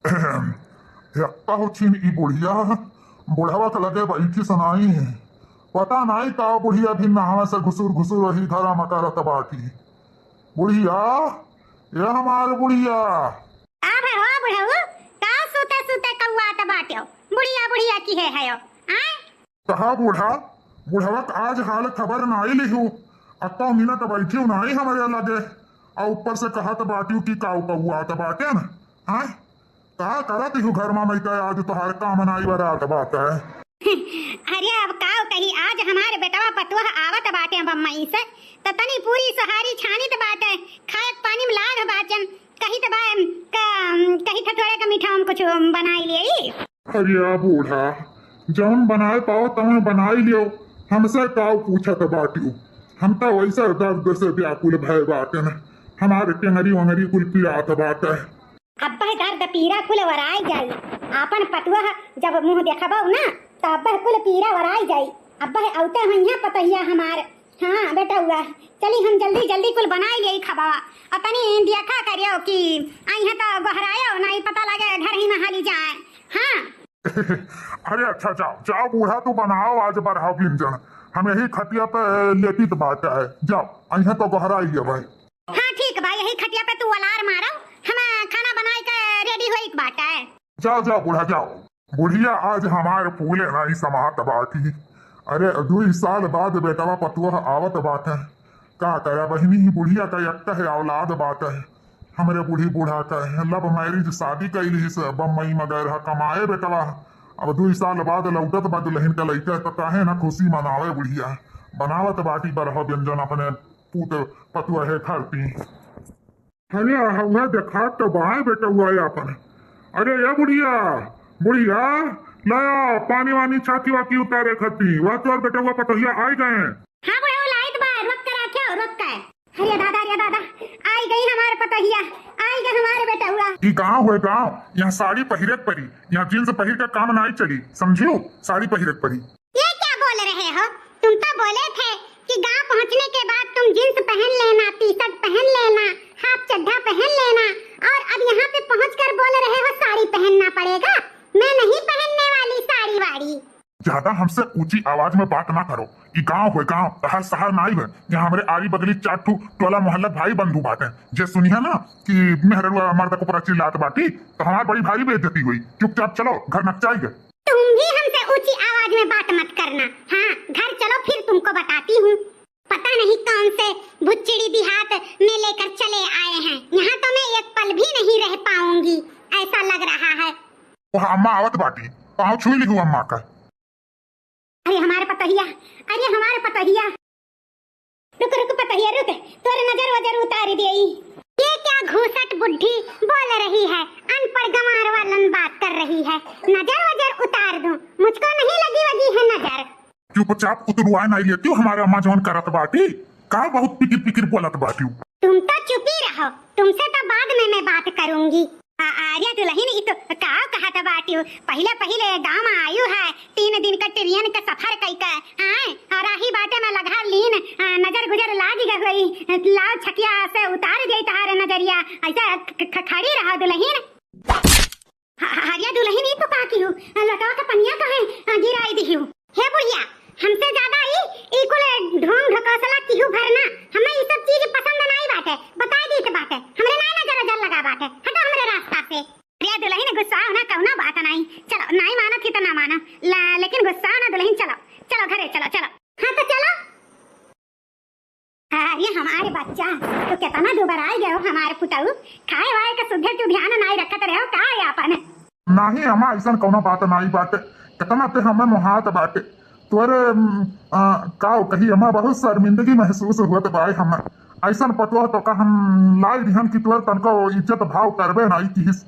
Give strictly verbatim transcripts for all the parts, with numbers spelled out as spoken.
एक्का हो छिन ई बुढ़िया बुढ़वा के लगे बैठी सनाई। पता नाई का बुढ़िया भी नहावे से घुसुर घुसुर वही घरा में करत बाटी। बुढ़िया, ए हमार बुढ़िया। का भय हो बुढ़ऊ, का सुते सुते कौआत बाट्यो? बुढ़िया बुढ़िया किहे हयो, आय? कहा बूढ़ा, बुढ़वा के आज हाल खबर नाई लिहू। अक्का मिनट बैठियो नाई हमरे लगे, आ ऊपर से कहत बाटियो कि काऊ कौआत बाटे न। हाँ, का करत हू घर मा, मैं कहे आज तोहार काम नाई बरात बाटे। अरे अब काऊ कही, आज हमारे बेटवा पतोह आवत बाटे बम्मई से, त तनी पूरी सोहारी छानित बाटे, खाए पानी में लाग बाचन, कही त बा, क-, कही त थोड़े का मीठा हम कुछ बनाई लिए। अरे आ बूढ़ा, जौन बनाए पाओ तौन बनाई लियो, हमसे काऊ पूछत बाटियो। हम त वैसे दर्द से व्याकुल भय बाटन, हमारे टेंगरी वंगरी कुल पिरात बाटे। अब्बे दर्द पीरा कुल वराई जाई, आपन पतुआ जब मुँह देखबो ना, त अब्बे कुल पीरा वराई जाई। अब्बे औते होइहें पतोहिया हमार। हाँ बेटउआ, चली हम जल्दी जल्दी कुल बनाई लेई खबावा। और तनी देखा करियो कि अइहें त गोहरायो, नाई पता लगे घर ही में हाली जाए। हाँ। अरे अच्छा, जाओ जाओ बूढ़ा, तू बनाओ आज बरहा व्यंजन, हम यही खटिया पे लेटित बाटे है। जाओ, अइहें त गोहराई लेबे। हाँ ठीक बा, यही खटिया पे तू अलार मारो, हम खाना बनाई के रेडी होई के बाटे है। जाओ जाओ बूढ़ा जाओ। बुढ़िया आज हमार फूले नाई समात बाटी। अरे दुई साल बाद बेटवा पतोह आवत बाटे। का करा बहिनी, बुढ़िया का यक्का है औलाद बाटे। हमरे बूढ़ी बूढ़ा का है, love marriage शादी कैली से बम्बई में गए रहा कमाए बेटवा। अब दुई साल बाद लौटत बा दुल्हन का लइका, त काहे ना खुशी मनावे बुढ़िया। बनावत बाटी बरहा व्यंजन अपने पूत पतुआ है खातिर। अरे हउहे देखात त बाय बेटउआ आपन। अरे ए बुढ़िया, बुढ़िया, लाया पानी वानी छाती वाती उतारे खती, वह तोर बेटउआ पतोहिया आई गए। हाँ बुढ़ऊ लाइत बा, रोक के रखे हो, रोक के। अरे दादा, अरे दादा, आई गई हमारे पतोहिया, आई गए हमारे बेटउआ। ई गाँव हुए गाँव, यहाँ साड़ी पहिरे के परी, यहाँ जींस पहिर के काम नाई चली, समझियो, साड़ी पहिरे के परी। ये क्या बोल रहे हो? तुम तो बोले थे कि गांव पहुंचने के बाद तुम जींस पहन लेना, टी शर्ट पहन लेना, हाफ चड्ढा पहन लेना, और अब यहाँ पे पहुंचकर बोल रहे हो साड़ी पहनना पड़ेगा। मैं नहीं पहनने वाली साड़ी वाड़ी। ज्यादा हमसे ऊंची आवाज में बात ना करो। ई गांव होय गांव, तहार शहर ना आइबे। यहाँ हमरे आरी बगली चार ठू टोला मोहल्ला भाई बंधु बाटे, जे सुनिया ना कि मेहररुआ मर्द के ऊपर चिल्लात बाटी, तो हमार बड़ी भारी बेइज्जती हुई। चुपचाप चलो, घर नकचाई गए। तुम भी हमसे ऊंची आवाज में बात मत करना। हाँ, घर चलो, फिर तुमको बताती हूँ। पता नहीं कौन से भुच्चड़ी देहात में लेकर चले आए हैं। यहाँ तो मैं एक पल भी नहीं रह पाऊंगी, ऐसा लग रहा है। वह अम्मा आवत बाटी, पाँव छुई लिहू अम्मा का। अरे हमारे पतोहिया, अरे हमारे पतोहिया। रुक, रुक पतोहिया, रुक, तोर नजर वजर उतार देई। ये क्या घूसट बुढ़ी बोल रही है, अनपढ़ गंवार वालन बात कर रही है। नजर वजर उतार दूं, मुझको नहीं लगी वगी है नजर। चुपचाप उतरुआ नहीं लेती हो हमारे अम्मा जौन करत बाटी, का बहुत पिकिर पिकिर बोलत बाटी। तुम तो चुप ही रहो, तुमसे तो बाद में मैं बात करूंगी। आ, अरे दुलहिन, ई तो का कहत बाटिउ? पहिले पहिले गाँव में आयु है, तीन दिन का ट्रेन का सफर कई का, आय, आ राही बाटे में लगा लीन, आ, नजर गुजर लाग गई होई, लाओ छकिया से उतार दे तहार नजरिया, ऐसा ख-, ख-, खड़ी रहा दुलहिन। ह-, ह-, अरे दुलहिन, ई तो का किहू? लटवा का पनिया काहे, आ, गिराई दिहू? हे बुढ़िया, हमसे ज्यादा ई, ई कुल ढोंग ढकोसला किहू भरना। हमें ई सब चीज पसंद नाई बाटे, बताई दीत बाटे। हमरे नाई नजर नजर लगा बाटे, हटो हमरे रास्ता से। अरे दुलहिन गुस्साओ ना, कौनो बात नाई। चलो, नाई मानत ही तो ना मानो, ला-, लेकिन गुस्साओ ना दुलहिन, चलो, चलो घरे चलो, चलो। हाँ तो चलो। अरे हमारे बच्चा, तो कितना दुबराई गयो हमारे पुतऊ, खाए वाए का सुधे तू ध्यान नाई रखत रहो का है आपन? नाही अम्मा, ऐसन कौनो बात नाई बाटे, कितना ते हमें मोहात बाटे। तोरे, उम, आ, काव कही अम्मा, बहुत शर्मिंदगी महसूस हुअत बाय हमें। ऐसन पतोह तो का हम लाई दिहन कि तोर तनको इज्जत भाव करबे नाई किहिस।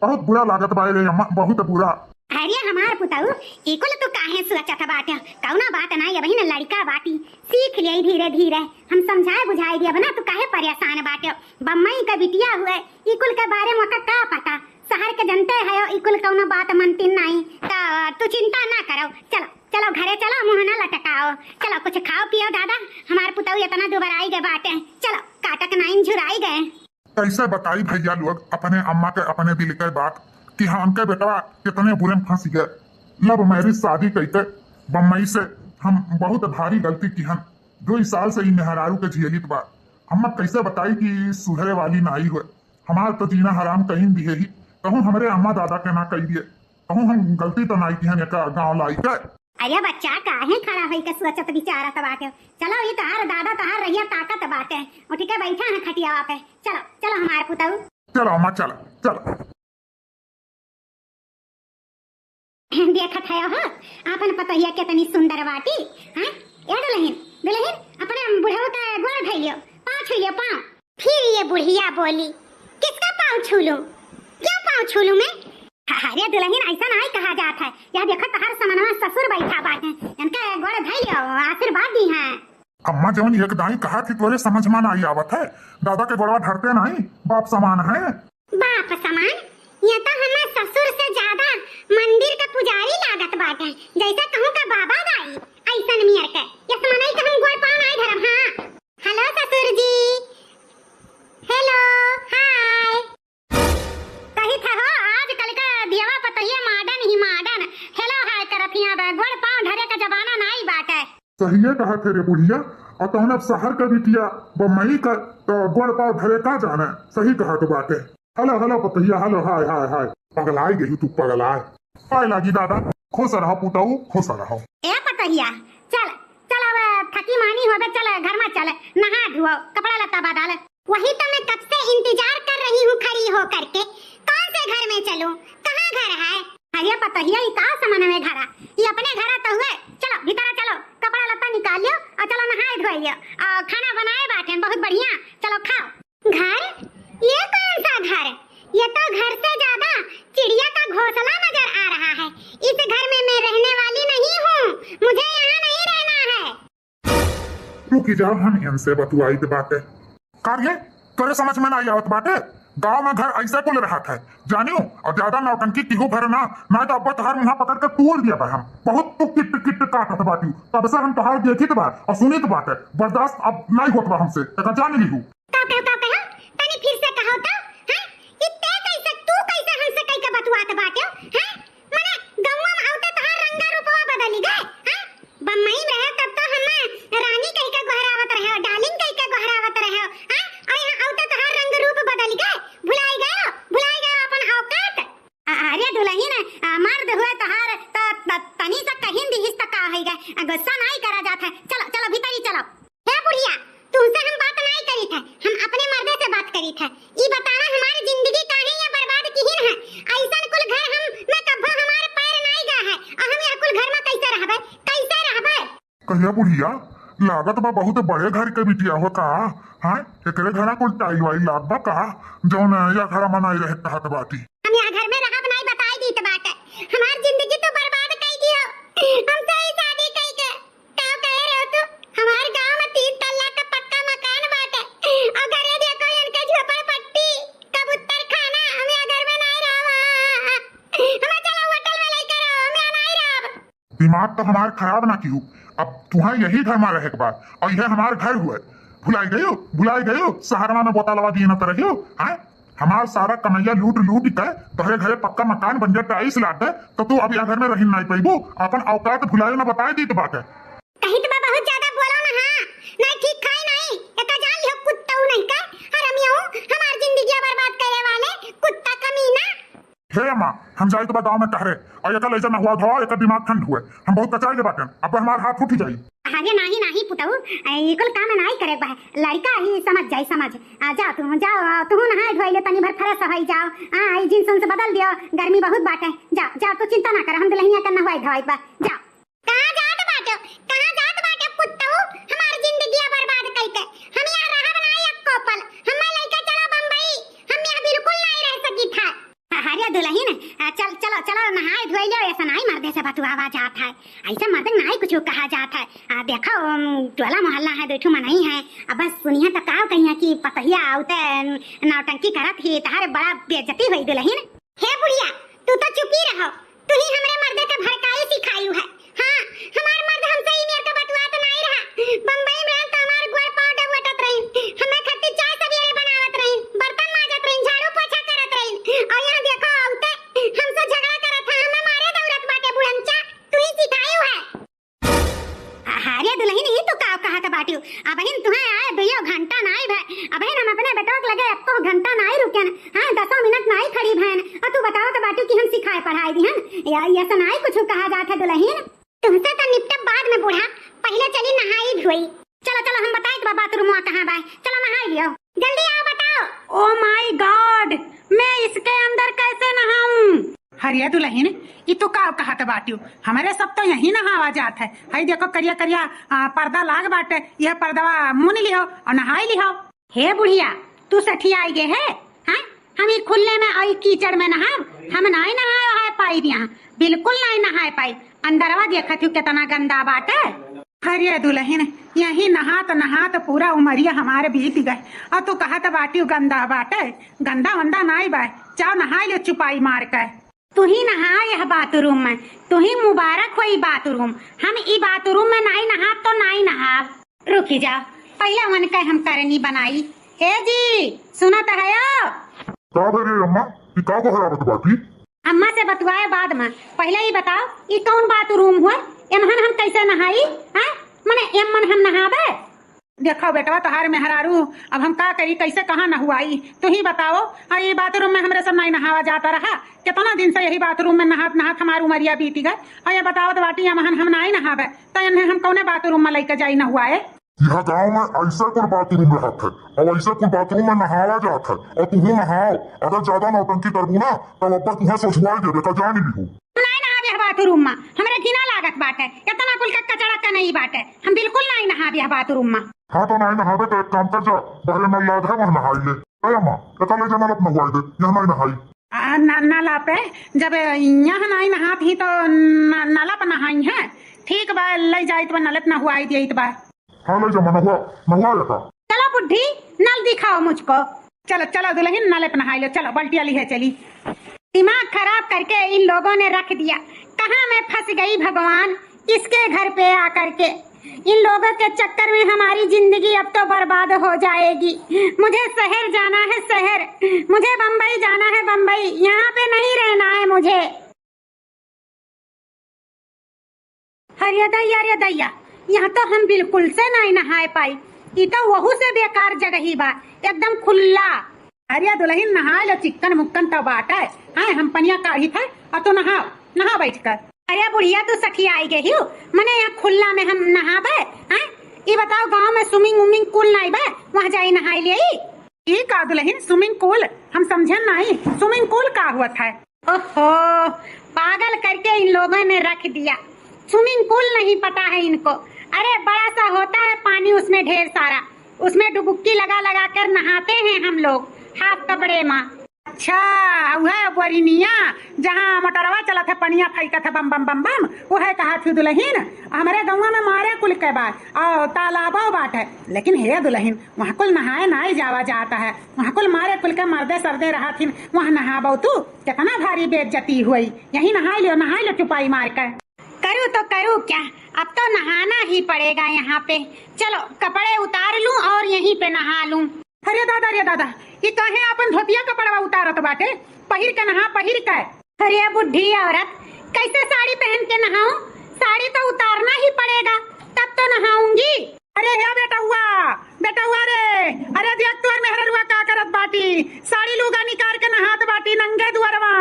बहुत बुरा लागत बाय रे अम्मा, बहुत बुरा। अरे हमार पुतऊ, ई कुल तू काहे सोचत बाटे? कौनो बात नाई, अबहिन लड़िका बाटी, सीख लेई धीरे धीरे। हम समझाए बुझाए दियब ना, तू काहे परेशान बाटे? बम्मई का बिटिया हुए, ई कुल के बारे में ओका का पता? शहर के जनते हयो, ई कुल कौनो बात मनतीन नाई, त तू चिंता ना करो। चलो, चलो घरे चलो, मुँह ना लटकाओ। चलो कुछ खाओ पियो दादा, हमार पुतऊ इतना दुबराई गए बाटे। चलो, काटक नाइन झुराई गए। कैसे बताई भैया लोग अपने अम्मा के अपने दिल के बात, कि हमके बेटवा कितने बुरे में फंस गए। Love marriage शादी कइके बम्बई से हम बहुत भारी गलती किहन। दुई साल से ई मेहरारू के झेलित बा। हम कैसे बताई कि सुधरे वाली नाई होए। हमार तो जीना हराम कहीं दिए ही। कहूँ हमरे अम्मा दादा के ना कही दिए। कहूँ हम गलती तो नाई किहन एका गाँव लाई के। अरे बच्चा, काहे खड़ा होई के सोचत विचारत बाटे? चलो, ई तहार दादा तहार रहिया ताकत बाटे। उठ के बैठा है खटियावा पे। चलो, चलो हमार पुतऊ। चलो अम्मा, चलो, चलो। देखत है हो, आपन पतोहिया कितनी सुंदर बाटी। हाँ, ए दुलहिन, दुलहिन, अपने बुढ़ऊ के गोड़ धइ लियो, पाँव छू लियो, पाँव। फिर ये बुढ़िया बोली, "किसका पाँव छू लूं? क्यों पाँव छू लूं मैं?" अरे दुलहिन, ऐसा नाई कहा जात है। यह देखो, तोहार समनवा ससुर बैठा बाटे, इनका गोड़ धइ लियो, आशीर्वाद दिहैं। अम्मा, जवन एक दाई कहा थी, तोरे समझ में नाई आवत है। दादा के गोड़वा धरते नाई, बाप समान है। बाप समान? ये तो हमार ससुर से ज्यादा मंदिर का पुजारी लागत बाटे, जैसे कहूँ का बाबा दाई। ऐसन मियर के, ये समनई के हम गोड़ पाँव नाई धरब। हाँ, हेलो ससुर जी, हेलो, हाय। कही था हो, आजकल का दियवा पतोहिया modern ही modern, हेलो हाय करत हियाँ बे, गोड़ पाँव धरे का जमाना नाई बाटे। सहिए कहा थे रे बुढ़िया, और तौन अब शहर का बिटिया बम्बई का तो गोड़ पाँव धरे का जाने, सही कहा तो बाटे। हेलो, हेलो पतोहिया, हेलो, हाय, हाय, हाय। पगलाए गई तू, पगलाए। पाए लागी दादा, खुश रहो पुतऊ, खुश रहो। ए पतोहिया, चल, चल अब थकी मानी होबे, चल घर में चल, नहा धुओ, कपड़ा लत्ता बदल। वही तो मैं कब से इंतजार कर रही हूँ खड़ी हो करके। कौन से घर में चलूं? कहाँ घर है? अरे पतोहिया, ई का समन में घरा? ई अपने घरा तो हुए। चलो भीतर चलो, कपड़ा लत्ता निकाल लियो और चलो नहाए धोए लियो और खाना बनाए बाटे बहुत बढ़िया, चलो खाओ। घर? ये कौन सा घर? ये तो घर से ज्यादा चिड़िया का घोंसला नजर आ रहा है। इस घर में मैं रहने वाली नहीं हूँ, मुझे यहाँ नहीं रहना है। रुकी जाओ, हम इनसे बतुआइत बाटे। का रे, तोरे समझ में नाई आवत बाटे? गाँव में घर ऐसे कुल रहत है, जानियो? और ज्यादा नौटंकी किहू घर ना, नाई तो अब्बा तोहार मुँहा पकड़ के तूर दिया बा हम। बहुत तू किट किट काटत बाटी, तब से हम तोहार देखित बा और सुनित बाटे, बर्दाश्त अब नाई होत बा हमसे, एका जान लिहू। का कहो, का कहो? तनी फिर से कहो तो, हैं? ई ते कैसे, तू कैसे हमसे कह के बतुआत बाटे, हैं? मने गौवा में आउते तोहार रंगा रूपवा बदली गए, हैं? बम्बई में रहे तब तो हम रानी कह के गोहरावत रहे हो, darling कह के गोहरावत रहे हो, हैं? और यहाँ आउते तोहार रंग रूप बदल गए, भुलाई गए हो, भुलाई गए हो अपन औकात। अ-, अरे दुलहिन, अ, मर्द हुए तोहार त, त, तनी सा कहिन दिहिस त का होई गए, अ, गुस्सा नाई करा जात है। चलो, चलो भीतरी चलो। हे बुढ़िया, तुमसे हम बात नाई करी थे, हम अपने मर्दे से बात करी थे। ई बतावा हमारी जिंदगी काहे ये बर्बाद किहिन है? ऐसन कुल घर हम में कब्बो हमार पैर नाई गया है, और हम यह कुल घर में कैसे रहबे, कैसे रहबे? कहिया बुढ़िया, लागत बा बहुत बड़े घर के बिटिया हो का? हाँ, एकरे घरा कुल टाइल वाइल लाग बा का, जौन या घरा में नाई रहे कहत बाटी? हम या घर में रहब नाई बताई दीत बाटे, हमार जिंदगी तो बर्बाद कई दियो, हमसे ही शादी कई के। का कहे रहो तू? हमार गांव में तीन तल्ला का पक्का मकान बाटे। और घरे देखो इनके झोपड़पट्टी, कबूतर खाना, हम यहाँ घर में नहीं रहवा। हमें चलो होटल में लेकर रहो, हम यहाँ नहीं रहब। दिमाग तो हमार खराब ना किहू। अब तुहां यही घर में रहे के बाद, और यह हमार घर हुए। भुलाई गयो, भुलाई गयो, शहरवा में बोतलवा दिए न तो रहियो, हैं? हमार सारा कमैया लूट लूट के तोहरे घरे पक्का मकान बन जाए, टाइल्स लाग गए, तो तू अब यह घर में रहिन नहीं पैबू। अपन औकात भुलायो ना, बताए दीत बाटे। कहित बा बहुत ज्यादा बोलो ना, हाँ, नहीं ठीक खाए नहीं, एका जान लियो कुत्ता नहीं का, हरामियो, हमार जिंदगी बर्बाद करे वाले कुत्ता कमीना। हे अम्मा, हम जाइत बा गाँव में टहरे, और एका लइजा नहवा धोवा, एका दिमाग ठंड हुए, हम बहुत कचाई के बाटे, अब हमार हाथ उठ जाई। अरे नाही, नाही पुतऊ, ए, ई कुल काम नाही करे बा। लड़का ही समझ जाई, समझ। आ, जाओ तू, जाओ, आ, तू नहाए धोए ले, तनी भर fresh होई जाओ। आ, ई जींस उन्स बदल दियो, गर्मी बहुत बाटे। जाओ, जाओ, तू चिंता ना कर, हम दुल्हनिया के नहवाई धोवाई बा। जाओ। कहाँ जात बाटे, कहाँ जात बाटे पुतऊ? हमार जिंदगिया बर्बाद कइके। हम यहाँ रहब ना एको पल। हमें लइके चलो बम्बई, हम यहाँ बिल्कुल नहीं रह सकी था। अरे दुलहिन, आ, चल, चलो, चलो, नहाए धोए लियो, ऐसा नाई मर्दे से बतुआवा जात है, ऐसे मर्दे नाई कुछ कहा जात है। आ, देखो, उम, टोला मोहल्ला है, दो ठो मनई है, अब बस सुनिए तो का कहिए कि पतोहिया आउते नौटंकी करत ही, तहारे बड़ा बेइज्जती होई दुलहिन। हे बुढ़िया, तू तो चुप ही रहो, तू ही हमरे मर्दे के भड़काई सिखायू है। हाँ, हमार मर्द हमसे ई मेर के बतुआत नाई रहा। बम्बई में रहन तो हमार गोड़ पाँव डबोटत रहिन, हमें खातिर चाय सवेरे बनावत रहिन, बर्तन माजत रहिन, झाड़ू पोछा करत रहिन। और यहाँ देखो, औते बाटू कि हम सिखाए पढ़ाए दिहन, या, या सनाई कुछ कहा जात है दुलहिन। तुमसे तो निपटब बाद में बूढ़ा, पहिले चली नहाई धोई। चलो, चलो, हम बताई बा बाथरूमवा कहाँ बा, चलो नहाई लियो। जल्दी आओ, बताओ। Oh my God, मैं इसके अंदर कैसे नहाऊं? अरे दुलहिन, ई तू का कहत बाटियो? हमरे सब तो यहीं नहावा जात है। हई देखो करिया करिया, आ, पर्दा लाग बाटे, यह पर्दवा मुन लिहो और नहाई लिहो। हे बुढ़िया, तू सठियाई गे है, हाँ? हम ई खुल्ले में और ई कीचड़ में नहाब? हम नाई नहाए वहाए पाइब यहाँ, बिल्कुल नाई नहाए पाइब। अंदरवा देखत हूँ कितना गंदा बाटे। अरे दुलहिन, यही नहात नहात पूरा उमरिया हमारे बीत गए, और तू कहत बाटियो गंदा बाटे। गंदा वंदा नाई बा, जाओ नहाई लो चुपाई मार के। तू ही नहा यह बाथरूम में, तू ही मुबारक हो ई बाथरूम। हम ई बाथरूम में नाई नहाब तो नाई नहाब। रुकी जाओ, पहिले उनके हम करनी बनाई। हे जी, सुनत हयो? का भे रे अम्मा, ई का बहरावत बाटी? अम्मा से बतुआए बाद में, पहिले ई बताओ, ई कौन बाथरूम हुआ? एमहन हम कैसे नहाई? हैं? मने एमन हम नहाबे? देखो बेटवा, तोहार मेहरारू, अब हम का करी, कैसे कहाँ नहुआई, तू ही बताओ। आ, ई बाथरूम में हमरे सब नाई नहावा जाता रहा, कितना दिन से यही बाथरूम में नहात नहात हमार उमरिया बीती गए। और ये बताओ तो बाटी, एमहन हम नाई नहाबे, तो इन्हें हम कौने बाथरूम में लेके जाई नहुआए? यहाँ गांव में ऐसे कुल बाथरूम रहत है, और ऐसे कुल बाथरूम में नहावा जात है, और तुहू नहाओ। अगर ज्यादा नौटंकी करबू ना, तब अब्बा तुहे सोझवाई देबे, का जान लिहू। हम नाई नहाब यह बाथरूम में, हमरे घिना लागत बाटे, इतना कुल का कचड़ा का नहीं बाटे, हम बिल्कुल नाई नहाब यह बाथरूम में। हाँ तो नाई नहाबे तो एक काम कर जा, बहरे नल लाग है वहाँ नहाई ले। ए अम्मा, एका ले जा नल अपना हुआई दे, यहाँ नाई नहाई। आ, न-, नला पे जब यहाँ नाई नहात ही तो न-, नला पे नहाई है। ठीक बा, ले जाइत बा, नले पे नहुआई दियत बा। हाँ, ले जा, मनहुआ, नहुआ लेता। चलो बुढ़ी, नल दिखाओ मुझको। चलो, चलो दुलहिन, नले पे नहाई लो, चलो बल्टिया लिहे चली। दिमाग खराब करके इन लोगों ने रख दिया। कहाँ मैं फंस गई भगवान, इसके घर पे आकर के। इन लोगों के चक्कर में हमारी जिंदगी अब तो बर्बाद हो जाएगी। मुझे शहर जाना है, शहर। मुझे बम्बई जाना है, बम्बई। यहाँ पे नहीं रहना है मुझे। अरे दैया, अरे दैया, यहाँ तो हम बिल्कुल से नाई नहाए पाई। ई तो वहू से बेकार जगही बा, एकदम खुल्ला। अरे दुलहिन, नहाए लो, चिक्कन मुक्कन तो बाटे। हैं, हम पनिया काढ़ी थे, और तू नहाओ, नहा बैठ कर। अरे बुढ़िया, तू सठियाई गई हो, मने यहाँ खुल्ला में हम नहाबे? हैं, ई बताओ, गाँव में swimming उमिंग pool नाई बा, वहाँ जाई नहाई ले? ई का दुलहिन, swimming pool? हम समझे नाई, swimming pool का हुआ था? ओहो, पागल करके इन लोगों ने रख दिया। Swimming pool नहीं पता है इनको। अरे बड़ा सा होता है पानी, उसमें ढेर सारा, उसमें डुबुक्की लगा लगा कर नहाते हैं हम लोग half कपड़े में। अच्छा, वह बोरिनिया जहाँ मोटरवा चलत है, पनिया फेंकत है बम बम बम बम, वह कहा थी दुलहिन, हमरे गौवा में मारे कुल के बा, और तालाबो बाटे। लेकिन हे दुलहिन, वहाँ कुल नहाए नाई जावा जाता है, वहाँ कुल मारे कुल के मर्दे सर्दे रहा थिन, वहाँ नहाबो तू, कितना भारी बेइज्जती हुई। यहीं नहाई लियो, नहाई लो चुपाई मार के। करूँ तो करूँ क्या, अब तो नहाना ही पड़ेगा यहाँ पे। चलो कपड़े उतार लूँ और यहीं पे नहा लूँ। अरे दादा, अरे दादा, ई काहे आपन धोतिया कपड़वा उतारत बाटे? पहिर के नहा, पहिर के। अरे बुढ़ी औरत, कैसे साड़ी पहन के नहाऊं? साड़ी तो उतारना ही पड़ेगा, तब तो नहाऊंगी। अरे हे बेटउआ, बेटउआ रे, अरे देख तोर मेहररुआ का करत बाटी, साड़ी लुगा निकार के नहात बाटी नंगे दुअरवा।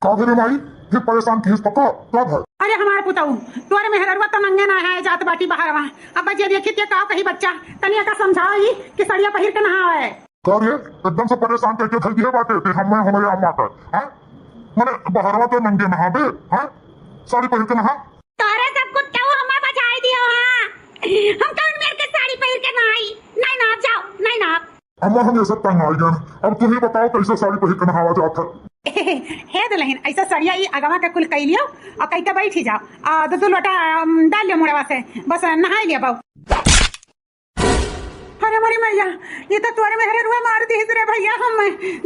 का भे रे माई, फिर परेशान किहिस तो का, का भे? अरे हमार पुतऊ, तोर मेहररुआ तो नंगे नहाए जात बाटी बहरवा। अब जे देखी ते का कही बच्चा, तनिया का समझाओ ई कि सड़िया पहिर के नहाए। का रे, एकदम से परेशान करके धर दिए बाटे ते हमें, हमरे अम्मा का, हैं? मने बहरवा तो नंगे नहाबे, हैं? साड़ी पहिर के नहा। तोरे सब कुत्ते हमें बजाई दियो, हाँ? हम कौन मेर के साड़ी पहिर के नहाई? नहीं नहाब, जाओ, नहीं नहाब। अम्मा, हम ये सब तंग आ गए। अब तू ही बताओ, कैसे साड़ी पहिर के नहावा जात है? हे दुलहिन, ऐसा सड़िया ई अगवा के कुल कई लियो और कई के बैठी जाओ। आ, दो, दो लोटा, अम, डाल लियो मुड़वा से, बस नहाई लियो बाऊ। अरे मोरी मैया, ये तो तोरे मेहररुआ मार दिहिस रे भैया, हम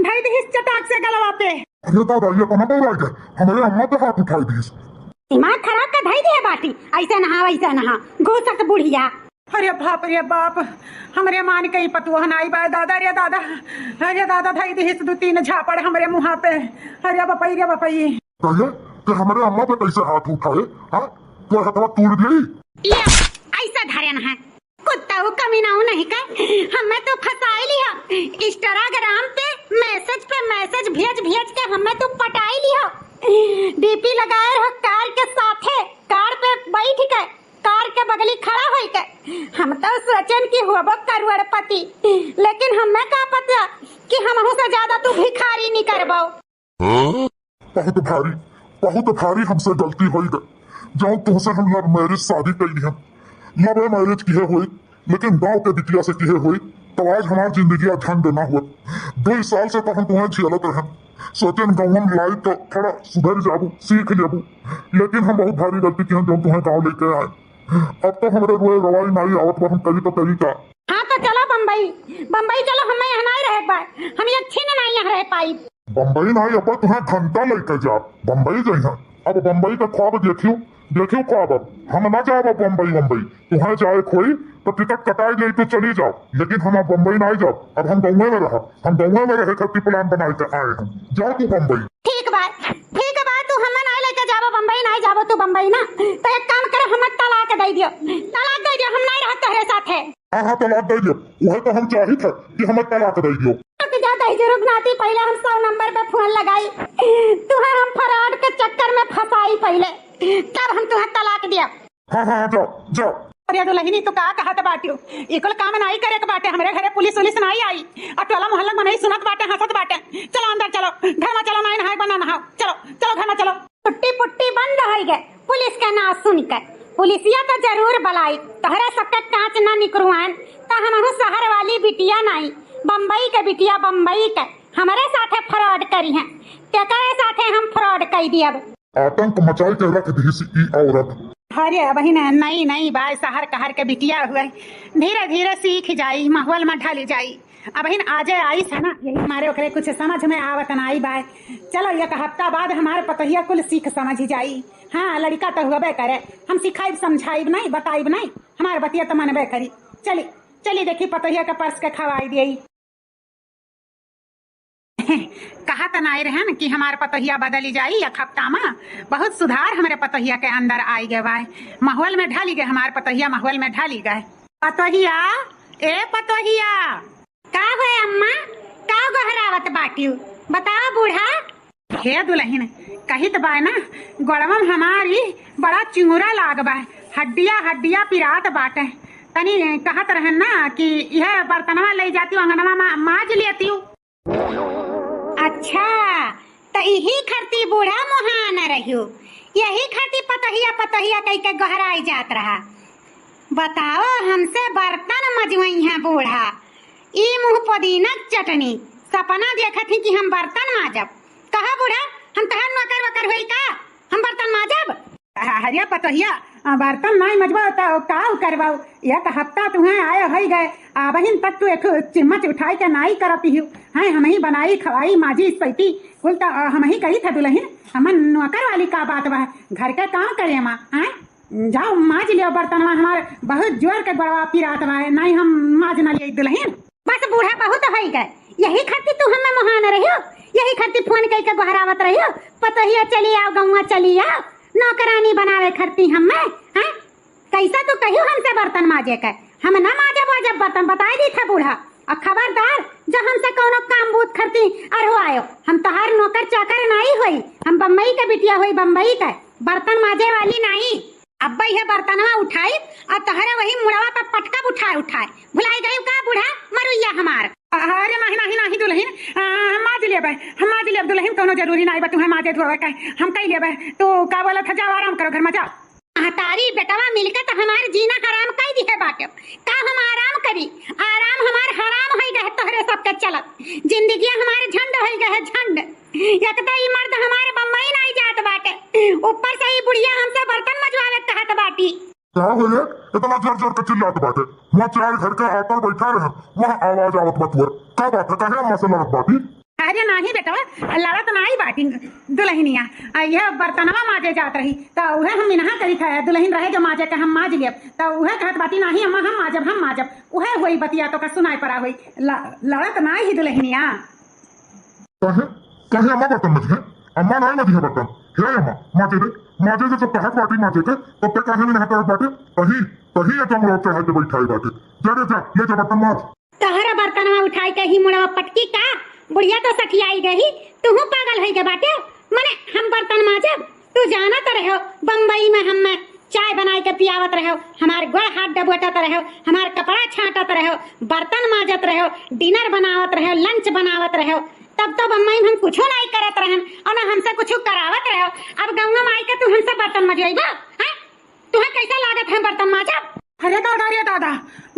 धई दिहिस चटाक से गलवा पे। अरे दादा, ये कौन बौराई है? हमरे अम्मा पे हाथ उठाई दिहिस। दिमाग खराब का धई दिया बाटी, ऐसे नहा, वैसे नहा, घूसट बुढ़िया। अरे बाप रे बाप, हमरे मान के ही पतोह नाई बा दादा रे दादा। अरे दादा, धई दिहिस दू तीन झापड़ हमरे मुहा पे। अरे बपई रे बपई। कहे कि हमरे अम्मा पे कैसे हाथ उठाए? हाँ, तोर हथवा तोड़ दिए। ये ऐसा धरन है, कुत्ता हूँ कमीना हूँ नहीं का, हमें तो फंसाई लिया। Instagram पे message पे message भेज भेज के हमें तो पटाई लिया। डीपी लगाए रहो कार के साथे, कार पे बैठ के, कार के बगली खड़ा होई के। हम तो सोचन कि होबो करोड़पति, लेकिन हमें का पता कि हमहू से ज्यादा तू भिखारी निकरबो। बहुत भारी, बहुत भारी हमसे गलती होई गई। जौन तुहसे हम लव मैरिज शादी कैली हम, लव मैरिज किहे होई, लेकिन गांव के बिटिया से किहे होई, तो आज हमार जिंदगिया झंड ना हुआ। दुई साल से तो हम तुम्हें झेलत रहन, सोचन गाँव में लाई तो थोड़ा सुधर जाबू, सीख लेबू, लेकिन हम बहुत भारी गलती किहे जौन तुम्हें गाँव लेके आए। अब तो हमरे रोए रवाई नाई आवत बा, हम करी तो करी का? हाँ तो चलो बम्बई, बम्बई चलो, हमें यहाँ नाई रहे बा, हम एक छिन नाई यहाँ रह पाई। बम्बई नाई, अब तुम्हें घंटा लेके जा, बम्बई जइहा। अब बम्बई का ख्वाब देखियो, देखियो ख्वाब। अब हम ना जाब अब बम्बई, बम्बई तुम्हें जाए खोई तो टिकट कटाई जाई तो चली जाओ, लेकिन हम अब बम्बई नाई जाब। अब हम गाँव में रहा, हम गाँव में रहे खातिर प्लान बनाए के आए हैं। जाओ तू बम्बई। ठीक बा, ठीक बा, तू हमें नाई लेके जाबो बम्बई, नाई जाबो तू बम्बई ना, तो एक काम करे, हमें तलाक दे दियो, तलाक दे दियो, हम नाई रहत तोहरे साथे। हाँ, हाँ, तलाक दे दियो, वह तो हम चाहित है कि हमें तलाक दे दियो। रुक जा दहिजरू नाती, पहले हम सौ नंबर पे फोन लगाई, तुहे हम फ्रॉड के चक्कर में फंसाई पहले, तब हम तुहे तलाक दिया। हाँ, हाँ, हाँ, जाओ, जाओ। अरे दुलहिनी, तू का कहत बाटियो? ई कुल काम नाई करे के बाटे, हमरे घरे पुलिस उलिस नाई आई। आ टोला मोहल्ला में नहीं सुनत बाटे, हंसत बाटे। चलो अंदर चलो, घर में चलो, नाई नहाए बना नहाओ। चलो, चलो घर में चलो। टुट्टी पुट्टी बंद होई गए, पुलिस के ना सुन के। पुलिसिया तो जरूर बलाई, तोहरे सबके कांच ना निकरुआन, तो हमहू शहर वाली बिटिया नाई, बम्बई के बिटिया, बम्बई के, हमरे साथे फ्रॉड करी हैं, तेकरे साथे हम फ्रॉड कई दियब। आतंक मचाई के रख दिहिस ई औरत। अरे अबहिन नई नई बाय, शहर कहर के बिटिया हुए, धीरे धीरे सीख जाई, माहौल में ढली जाई। अबहिन आजे आइस है ना, यही मारे ओकरे कुछ समझ में आवत नाई बाय। चलो एक हफ्ता बाद हमार पतोहिया कुल सीख समझ जाई। हाँ, लड़िका तो हुअबे करे, हम सिखाइब, समझाइब नाई, बताइब नाई, हमार बतिया तो मनबे करी। चली, चली देखी पतोहिया के परस के खवाई दियई। कहा त नाई रहन कि हमार पतोहिया बदली जाई एक हफ्ता में। बहुत सुधार हमरे पतोहिया के अंदर आई गए बाय, माहौल में ढली गए हमार पतोहिया, माहौल में ढली गए। पतोहिया, ए पतोहिया। का होए अम्मा, का गोहरावत बाटियो, बताओ बूढ़ा। हे दुलहिन, कहित बाय ना, गोड़वा में हमारी बड़ा चिंगुरा लाग बा, हड्डिया हड्डिया पिरात बाटे। तनी कहत रहन ना कि यह बर्तनवा ले जाती अंगनवा मा-, माज लेती। अच्छा, त इही खरती बूढ़ा मोहान रहियो, यही खरती पतोहिया पतोहिया कह के गोहराई जात रहा। बताओ, हमसे बर्तन मजवई है बूढ़ा, ई मुँह पुदीना के चटनी, सपना देखत ही कि हम बर्तन माजब। कहा बूढ़ा, हम तहार नौकर वकर होई का, हम बर्तन माजब? अरे पतोहिया, आ, बर्तन नाई मजबा त का करबाऊ? एक हफ्ता तुहें आए होई गए, अबहिन तक तू एक चिम्मच उठाई के नाई करत ही। हैं, हम ही बनाई, खवाई, माजी, सैती, कुल त, आ, हम ही करी था दुलहिन। हमन नौकर वाली का बात बा, घर के काम करे मा, हैं? जाओ माज लियो बर्तनवा, हमार बहुत जोर के गोड़वा पिरात बा, नाई हम माज ना लिये दुलहिन। बस बूढ़ा बहुत होई गए, यही खातिर तू हमें मोहान रहियो, यही खातिर फोन कई के गोहरावत रहियो, पतोहिया चली आओ, गौवा चली आओ, नौकरानी बनावे खरती हमें, हैं? कैसा तू कहियो हमसे बर्तन माजे के? हम ना माजब वाजब बर्तन, बताई दी था बूढ़ा। और खबरदार, जो हमसे कौनो काम बूत खरती अरहो आयो, हम तोहार नौकर चाकर नाई होई, हम बम्बई के बिटिया होई, बम्बई के, बर्तन माजे वाली नाई। अब्बा यह बर्तनवा उठाई और तोहरे वही मुड़वा पर पटकब उठाए उठाए। भुलाई गई का बूढ़ा मरुइया हमार? अरे नाही, नाही, नाही दुलहिन, आ, हम माज लेबे, हम माज लेब दुलहिन, कौनो जरूरी नाही बा तुम्हें माजे धोवे के, हम कई लेबे। तू का बोलत है, जाओ आराम करो घर में जाओ। महतारी बेटवा मिलके तो हमार जीना हराम कई दिहे बाटे। का हम आराम करी? आराम हमार हराम होई गए तोहरे सबके चलत। जिंदगिया हमार झंड होई गए, झंड। एक तो ई मर्द हमार बम्बई नाई जात बाटे, ऊपर से ई बुढ़िया हमसे बर्तन मजवावे कहत बाटी। का हो रे, इतना जोर जोर के चिल्लात बाटे? वहाँ चार घर के आकर बैठा रहे, वहाँ आवाज आवत बा तुअर। का बात है, काहे अम्मा से लड़त बाटी? अरे नाही बेटवा, लड़त नाही बाटी दुलहिनिया। आ, यह बर्तनवा माजे जात रही, त उहे हम इनहा करी था, दुलहिन रहे जो माजे के हम माज लेब, त उहे कहत बाटी, नाही अम्मा हम माजब, हम माजब। उहे होई बतिया तो का सुनाई पड़ा होई। ल-, लड़त नाही दुलहिनिया। काहे? काहे अम्मा बर्तन मजिहे? अम्मा नाही मजिहे बर्तन। हे अम्मा, माजे दे, माजे दे, जब कहत बाटी माजे के, तब ते काहे नहीं हटावत बाटे? तही, तही ये चमड़ा चढ़ा के बैठाई बाटे। जा रे जा, ले जा बर्तन माज। तोहरा बर्तनवा उठाई के ही मुड़वा पटकी का? बुढ़िया तो सठियाई गई, तुहू पागल होई गए बाटे। मने हम बर्तन जानत रहो, बम्बई में हम्मे चाय बनाई के पियावत रहो, हमार गोड़ हाथ डबोटत रहो, हमार कपड़ा छांटत रहो, बर्तन माजत रहो, dinner बनावत रहो, lunch बनावत रहो, तब तो बम्बई में हम कुछो नाहीं करत रहन और ना हमसे कुछो करावत रहो। अब गंगा माई के तू हमसे बर्तन मजवाइबा, हैं? तुहे कैसा लागत है बर्तन माजब? अरे दादा, अरे दादा,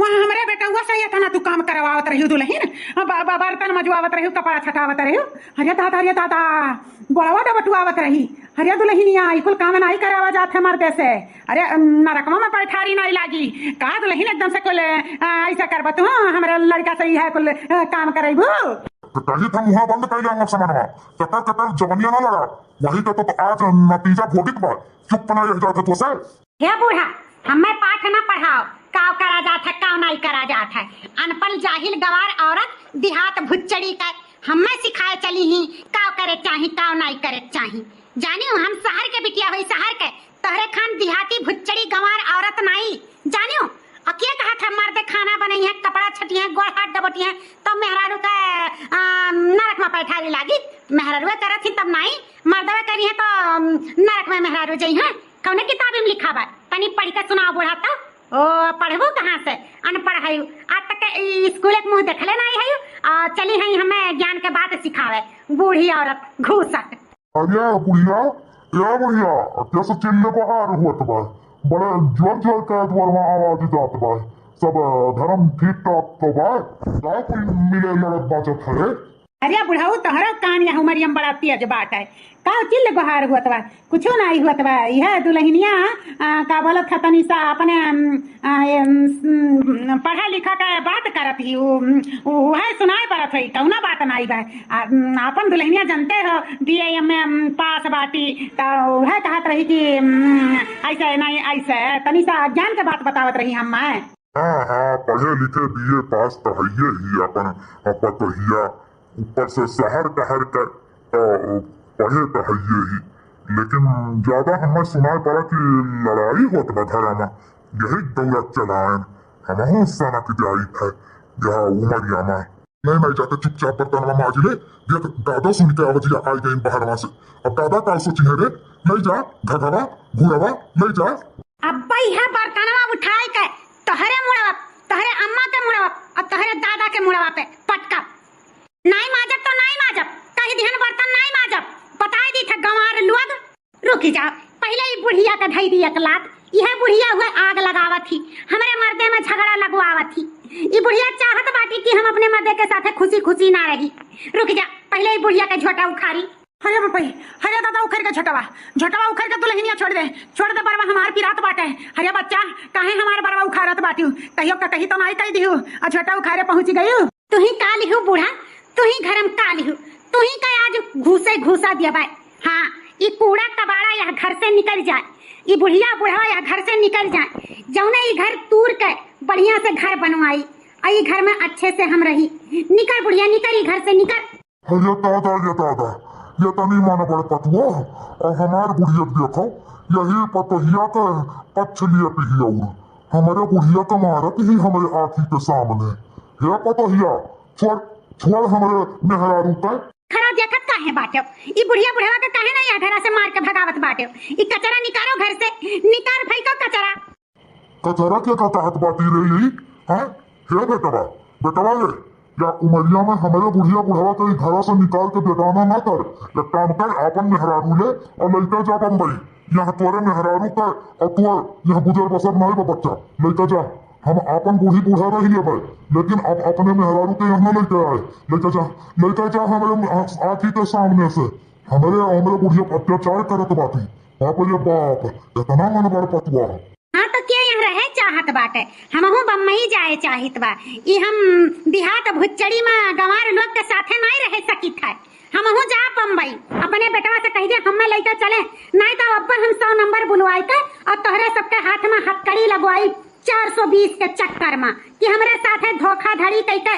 वहाँ हमरे बेटउआ से इतना तू काम करवावत रही दुलहिन, ब-, ब-, बर्तन मजवावत रही, कपड़ा छटावत रही। अरे दादा, अरे दादा, गोड़वा डबटुआवत रही। अरे दुलहिनिया, ई कुल काम नाहीं करावा जात है मर्दे से। अरे नरकवा में पैठारी नाहीं लागी। का दुलहिन एकदम से कुल, अ, ऐसा करबा तू? हमरे लड़का से इहे कुल, अ, काम करैबू? तो कही था मुँह बंद कर लिया समझवा। चटर चटर जवनिया ना लड़ा। वही तो, तो आज नतीजा भोगित बा। चुप ना रह जात तो से। हे बूढ़ा, हम्मे पाठ न पढ़ाओ, काव करा जात है, काव नाहीं करा जात है। अनपढ़ जाहिल गवार औरत, देहात भुच्चड़ी का हम्मे सिखाए चली ही, काव करे चाही, काव नाहीं करे चाही। जानियो, हम शहर के बिटिया होई, शहर के, तोहरे खान देहाती भुच्चड़ी गवार औरत नाहीं। जानियो, अ के कहत है मर्दे खाना बनइहैं, कपड़ा छटिहैं, गोड़ हाथ डबोटिहैं, तो मेहरारू का, अ, नरक में पैठारी लागी। मेहरारुए करत ही तब नाहीं, मर्दवे करिहैं तो, अम, नरक में मेहरारू जइहैं। कौने किताब में लिखा बा? तनी पढ़ के सुनाओ बूढ़ा तो। ओ, पढ़बू कहाँ से? अनपढ़ है। आज तक ई स्कूल के मुँह देखले नाहीं है। आ, चली है हमें ज्ञान के बात सिखावे। बूढ़ी औरत, घूसट। अरे बुढ़िया, ए बुढ़िया, कैसे चिल्ले बहार हुअत बा? बड़े जोर जोर के दुआर में आवाज जात बा। सब धर्म ठीक ठाक तो बा? का कोई मिले लड़त बाजत है? अरे बुढ़ऊ, तोहरो कान यह उमरिया में बड़ा तेज बाटे। का चिल्ले बहार हुअत बा? कुछो नाहीं हुअत बा। इहे दुलहिनिया, आ, का बोलत ह तनी सा अपने, अम, आ, ए, अम, अम, पढ़ा लिखा के बात करत ही। उ, उ, उहे सुनाए पड़त होई, कौनो बात नाहीं बा। आ, अम, आपन दुलहिनिया जनते हो, B A, M A, अम, पास बाटी, त उहे कहत रही कि, अम, ऐसे नाहीं, ऐसे तनी सा ज्ञान के बात बतावत रही हम। हाँ, हाँ, पढ़े लिखे B A पास त हइये ही अपन, अ, पतोहिया। ऊपर से शहर टहर के, अ, पढ़े त हइये ही। लेकिन ज्यादा हमें सुनाई पड़ा कि लड़ाई होत बा घरा में, यही दौरा चलाएन। हमहू सनक जाइत है, यह उमरिया में। नहीं, नहीं जाके चुपचाप बर्तनवा माज ले। देख, दादा सुन के आवाजिया आई गई बहरवा से। अब दादा का सोची है रे? नहीं जा, घघवा, घुरवा, नहीं जा। अब्बा यह बर्तनवा उठाए के तोहरे मुड़वा, तोहरे अम्मा के मुड़वा और तोहरे दादा के मुड़वा पे पटका। नाई माजब तो नाई माजब, कही दिहन बर्तन नाई माजब, बताए दी था गंवार लोग। रुकी जाओ, पहिले ई बुढ़िया का धई दी एक लात। यह बुढ़िया हुए आग लगावत ही, हमरे मर्दे में झगड़ा लगवावत ही। ई बुढ़िया चाहत बाटी कि हम अपने मर्दे के साथे खुशी खुशी ना रही। रुकी जा, पहिले ई बुढ़िया के झोटा उखारी। हरे बापा, हरे दादा उखर के झोटवा, झोटवा उखर के दुलहिनिया छोड़ दे, छोड़ दे बरवा हमार पिरात बाटे। हरे बच्चा, काहे हमार बरवा उखारत बाटिउ? कहियो कतही तो नाई कही दिहु, आ झोटा उखारे पहुँची गयु। तुही का लिहू बूढ़ा, तुही घरम का लिहू, तुही का आज घूसे घूसा दिया बाय। हाँ, ई कूड़ा कबाड़ा यह घर से निकल जाए, ई बुढ़िया बुढ़वा यह घर से निकल जाए, जौने ई घर तूर के बढ़िया से घर बनवाई, आ ई घर में अच्छे से हम रही। निकर बुढ़िया, निकर ई घर से, निकर। अरे दादा, ये दादा, ये तनी मन बड़ पतुआ, और हमार बुढ़िया के देखो, यही पतोहिया के पक्ष लिए पिही और हमरे बुढ़िया के मारत ही हमरे आँखी के सामने। हे पतोहिया, छोड़, छोड़ हमरे मेहरारू के। खरा देखत काहे बाटे? ई बुढ़िया बुढ़वा के काहे ना यह घरा से मार के भगावत बाटे? ई कचरा निकारो घर से, निकार फेंको कचरा। कचरा के का कहत बाटी रे ई? हैं? हे बेटवा, बेटवा रे, या उमरिया में हमरे बुढ़िया बुढ़वा के ई घरा से निकाल के बेगाना ना कर। एक काम कर, आपन मेहरारू ले और लइका जा बम्बई। यहाँ तोरे मेहरारू का और तोर यहाँ गुजर बसर नाई बा बच्चा। लइका जा, हम आपन बूढ़ी बूढ़ा रह लेबे, लेकिन अब अपने मेहरारू के यहाँ ना लइका आए। लइका जा, लइका जा हमरे आ-, आँखी के सामने से। हमरे, हमरे बुढ़िया पर अत्याचार करत बाटी। बाप रे बाप, इतना मन बड़ पतुआ। हाँ, तो के यहाँ रहे चाहत बाटे? हमहू बम्बई जाए चाहित बा। ई हम देहात भुच्चड़ी में गंवार लोग के साथे नाई रह सकित है। हमहू जा बम्बई, अपने बेटवा से कह दे, हमें लइका चले, नाई तो अब्बा हम सौ नंबर बुलवाई के और तोहरे सबके हाथ में हथकड़ी लगवाई चार सौ बीस के चक्कर में कि हमरे साथे धोखाधड़ी कई के,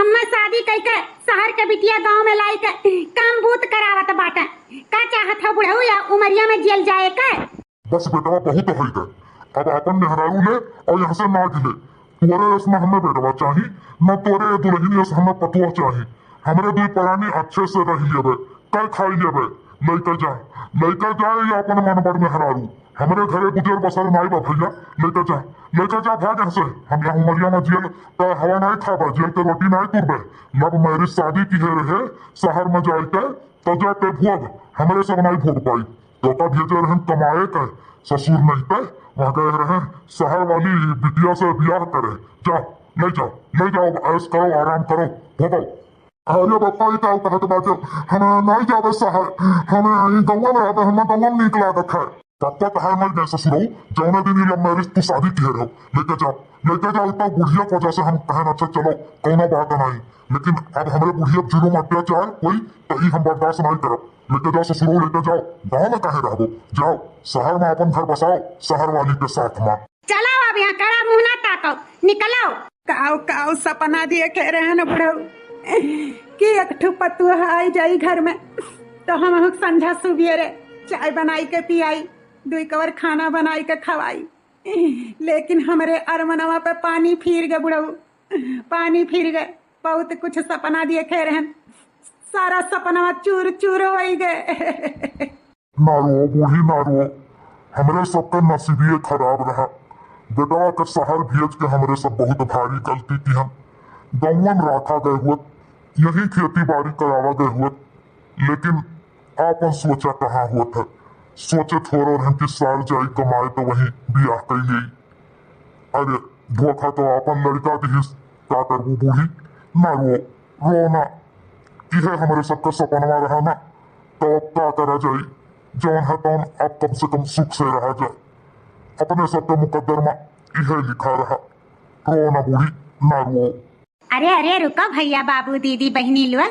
हमें शादी कई के शहर के बिटिया गांव में लाई के काम बूत करावत बाटे। का चाहत हो बुढ़ऊ, या उमरिया में जेल जाए के? बस बेटवा, बहुत होई गए। अब आपन मेहरारू ले और यहाँ से नाज ले। तोरे यस न हमें बेटवा चाही, न तोरे दुलहिन यस हमें पतोह चाही। हमरे दुई परानी अच्छे से रह लेबे, कर खाई लेबे, लइके जा, लइके जा, ये अपन मनबढ़ मेहरारू। हमरे घरे गुजर बसर नाई बा भइया, लइके जा, लइके जा, भाग यहाँ से। हम यहाँ उमरिया में जेल का हवा नाई खाबा, जेल के रोटी नाई तुरबे। Love marriage शादी किहे रहे, शहर में जाइके तजा के भोग, हमरे सब नाई भोग पाई। तोका भेजे रहन कमाए के, ससुर नहीं पे, वहाँ गए रहन शहर वाली बिटिया से बियाह करे। जाओ, ले जाओ, ले जाओ, ऐश करो, आराम करो, भोगो। अरे बप्पा, ई का कहत बाटे? हम नाई जाबे शहर, हम ई गौवा में रहबे, हम गौवा में नीक लागत है। पप्पा कहे मर गए ससुरो, जौने दिन ई love marriage तू शादी किहे रहो, लइके जाओ, लइके जाओ, तो बुढ़िया के वजह से हम कहन अच्छा चलो, कौनो बात नहीं, लेकिन अब हमरे बुढ़िया पे जुलुम अत्याचार कोई तो ई हम बर्दाश्त नहीं करब। लइके जाओ ससुरो, लइके जाओ, गाँव में काहे रहबो, जाओ शहर में अपन घर बसाओ, शहर वाली के साथ में। चलो अब यहाँ कड़ा मुँह ना ताको, निकलो। काऊ काऊ सपना देखे रहन बुढ़ऊ कि एक ठो पतुआ आई जाई घर में, तो हम हुक संझा सुबेरे चाय बनाई के पियाई, दुई कवर खाना बनाई के खवाई। लेकिन हमरे अरमनवा पे पानी फिर गए बुढ़ऊ, पानी फिर गए। बहुत कुछ सपना देखे रहन, सारा सपनवा चूर चूर होई गए। ना रो बूढ़ी, ना रो, हमरे सबका नसीबिये खराब रहा। बेटवा के शहर भेज के हमरे सब बहुत भारी गलती किहन। गौवन राखा गए हुअत, यही खेती बाड़ी करावा गए हुअत, लेकिन आपन सोचा कहाँ होत है। सोचे थोड़ो रहन कि सार जाई कमाए तो वहीं बियाह कई लेई। अरे धोखा तो आपन लड़का दिहिस, का करबू बूढ़ी? ना रो, रो ना। इहे हमरे सबका सपनवा रहा ना, तो अब का करा जाई? जौन है तौन अब कम से कम सुख से रहा जाए। अपने सबका मुकद्दर में इहे लिखा रहा। रो ना बूढ़ी, ना रो। अरे अरे रुको भइया बाबू दीदी बहिनी लोग,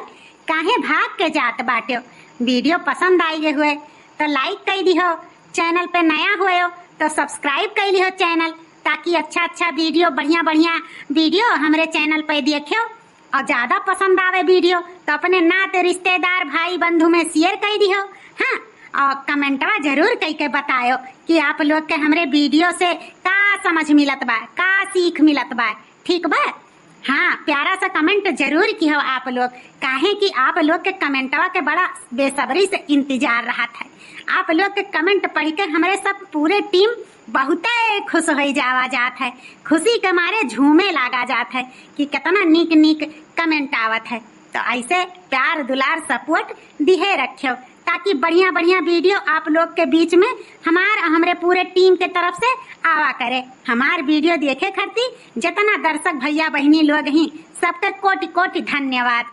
काहे भाग के जात बाट्यो? Video पसंद आई गए हुए तो like कई दिहो, channel पे नया हुए हो तो subscribe कई लिहो channel, ताकि अच्छा अच्छा video, बढ़िया बढ़िया video हमरे channel पे देखियो। और ज्यादा पसंद आवे video तो अपने नाते रिश्तेदार भाई बंधु में share कई दिहो। हाँ, और कमेंटवा जरूर कई के बतायो कि आप लोग के हमरे video से का समझ मिलत बा, का सीख मिलत बा। ठीक बा? हाँ, प्यारा सा comment जरूर किहो आप लोग, काहे कि आप लोग के कमेंटवा के बड़ा बेसब्री से इंतजार रहत है। आप लोग के comment पढ़ के हमरे सब पूरे team बहुते खुश होई जावा जात है, खुशी के मारे झूमे लागा जात है कि कितना नीक नीक comment आवत है। तो ऐसे प्यार दुलार support दिहे रखियो, ताकि बढ़िया बढ़िया video आप लोग के बीच में हमार और हमरे पूरे team के तरफ से आवा करे। हमार video देखे खातिर जितना दर्शक भइया बहिनी लोग ही, सबके कोटि कोटि धन्यवाद।